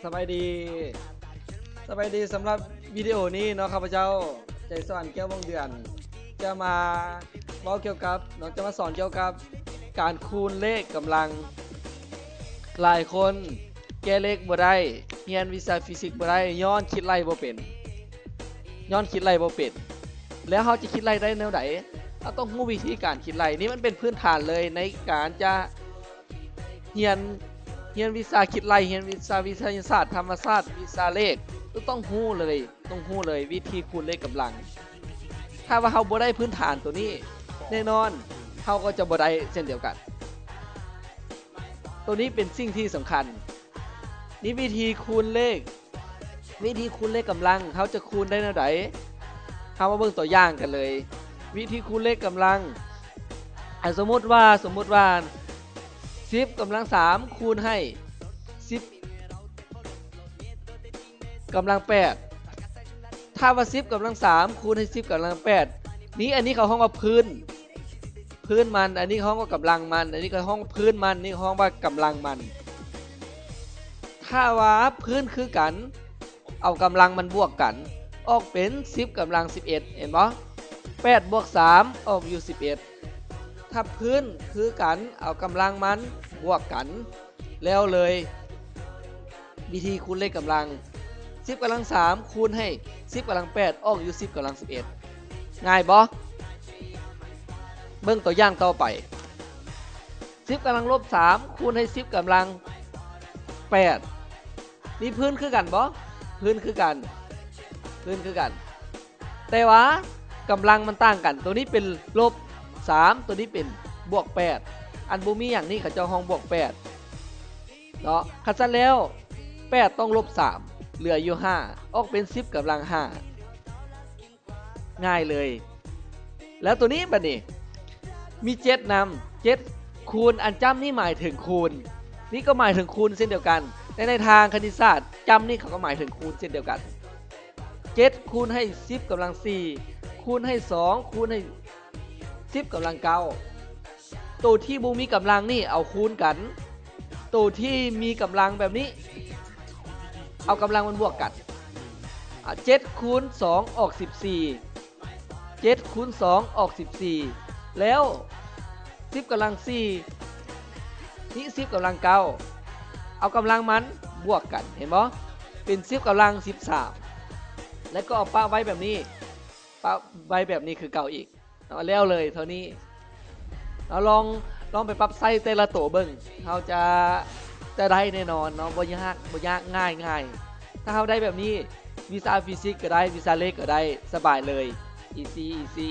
ສະບາຍດີ ສະບາຍດີ. ສຳລັບວິດີໂອນີ້ເນາະ ຂ້າພະເຈົ້າ ໃຈສະຫວັນ ແກ້ວວົງເດືອນ ຈະມາເວົ້າກ່ຽວກັບເນາະ ຈະມາສອນກ່ຽວກັບການຄູນເລກກຳລັງ. ຫຼາຍຄົນແກ້ເລກບໍ່ໄດ້, ຮຽນວິຊາຟີຊິກບໍ່ໄດ້ ຍ້ອນຄິດໄລ່ບໍ່ເປັນ, ຍ້ອນຄິດໄລ່ບໍ່ເປັນ. ແລ້ວເຮົາຈະຄິດໄລ່ໄດ້ແນວໃດ? ເຮົາຕ້ອງຮູ້ວິທີການຄິດໄລ່. ນີ້ມັນເປັນພື້ນຖານເລີຍໃນການຈະ ຮຽນ ຮຽນວິຊາຄິດໄລ່, ຮຽນວິຊາວິທະຍາສາດ, ທຳມະຊາດ, ວິຊາເລກ, ຕ້ອງຮູ້ເລີຍ, ຕ້ອງຮູ້ເລີຍ ວິທີຄູນເລກກຳລັງ. ຖ້າວ່າເຮົາບໍ່ໄດ້ພື້ນຖານໂຕນີ້, ແນ່ນອນເຮົາກໍຈະບໍ່ໄດ້ເຊັ່ນດຽວກັນ. ໂຕນີ້ເປັນສິ່ງທີ່ສຳຄັນ. ນີ້ວິທີຄູນເລກ, ວິທີຄູນເລກກຳລັງ ເຮົາຈະຄູນໄດ້ແນວໃດ? ເຮົາມາເບິ່ງຕົວຢ່າງກັນເລີຍ. ວິທີຄູນເລກກຳລັງ ອາ ສົມມຸດວ່າ, ສົມມຸດວ່າ ສິບກຳລັງສາມຄູນໃຫ້ສິບກຳລັງແປດ. ຖ້າວ່າສິບກຳລັງສາມຄູນໃຫ້ສິບກຳລັງແປດ ນີ້ ອັນນີ້ເຂົາຮ້ອງວ່າພື້ນ, ພື້ນມັນ, ອັນນີ້ເຂົາຮ້ອງວ່າກຳລັງມັນ, ອັນນີ້ເຂົາຮ້ອງວ່າພື້ນມັນ, ນີ້ເຂົາຮ້ອງວ່າກຳລັງມັນ. ຖ້າວ່າພື້ນຄືກັນ ເອົາກຳລັງມັນບວກກັນ ອອກເປັນສິບກຳລັງສິບເອັດ ເຫັນບໍ່? ແປດບວກສາມອອກຢູ່ສິບເອັດ. ຖ້າພື້ນຄືກັນ ເອົາກຳລັງມັນບວກກັນ ແລ້ວເລີຍ. ວິທີຄູນເລກກຳລັງ ສິບກຳລັງສາມຄູນໃຫ້ສິບກຳລັງແປດ ອອກຢູ່ສິບກຳລັງສິບເອັດ. ງ່າຍບໍ່? ເບິ່ງຕົວຢ່າງຕໍ່ໄປ. ສິບກຳລັງລົບສາມຄູນໃຫ້ສິບກຳລັງແປດ. ນີ້ພື້ນຄືກັນບໍ່? ພື້ນຄືກັນ, ພື້ນຄືກັນ. ແຕ່ວ່າກຳລັງມັນຕ່າງກັນ, ໂຕນີ້ເປັນລົບສາມ, ໂຕນີ້ເປັນບວກແປດ. ອັນບໍ່ມີຫຍັງນີ້ເຂົາເຈົ້າຮ້ອງບວກແປດເນາະ. ຄັນຊັ້ນແລ້ວ ແປດຕ້ອງລົບສາມ ເຫຼືອຢູ່ຫ້າ ອອກເປັນສິບກຳລັງຫ້າ. ງ່າຍເລີຍ. ແລ້ວໂຕນີ້ບັດນີ້ມີເຈັດນຳ, ເຈັດຄູນ ອັນຈ້ຳນີ້ໝາຍເຖິງຄູນ, ນີ້ກໍໝາຍເຖິງຄູນເຊັ່ນດຽວກັນ. ແລະໃນທາງຄະນິດສາດ ຈ້ຳນີ້ເຂົາກໍໝາຍເຖິງຄູນເຊັ່ນດຽວກັນ. ເຈັດຄູນໃຫ້ສິບກຳລັງສີ່ ຄູນໃຫ້ສອງ ຄູນໃຫ້ສິບກຳລັງເກົ້າ. ໂຕທີ່ບໍ່ມີກຳລັງນີ້ເອົາຄູນກັນ, ໂຕທີ່ມີກຳລັງແບບນີ້ເອົາກຳລັງມັນບວກກັນ. ອາ ເຈັດຄູນສອງອອກສິບສີ່, ເຈັດຄູນສອງອອກສິບສີ່. ແລ້ວສິບກຳລັງສີ່ ນີ້ສິບກຳລັງເກົ້າ ເອົາກຳລັງມັນບວກກັນ, ເຫັນບໍ່? ເປັນສິບກຳລັງສິບສາມ. ແລ້ວກໍເອົາປະໄວ້ແບບນີ້, ປະໄວ້ແບບນີ້ຄືເກົ່າອີກ. ເນາະ ແລ້ວເລີຍເທົ່ານີ້. ເຮົາລອງ ລອງໄປປັບໃຊ້ແຕ່ລະໂຕເບິ່ງ, ເຮົາຈະ ຈະໄດ້ແນ່ນອນເນາະ, ບໍ່ຍາກ, ບໍ່ຍາກ, ງ່າຍ, ງ່າຍ. ຖ້າເຮົາໄດ້ແບບນີ້ ວິຊາຟີຊິກກໍໄດ້, ວິຊາເລກກໍໄດ້, ສະບາຍເລີຍ, ອີຊີ, ອີຊີ.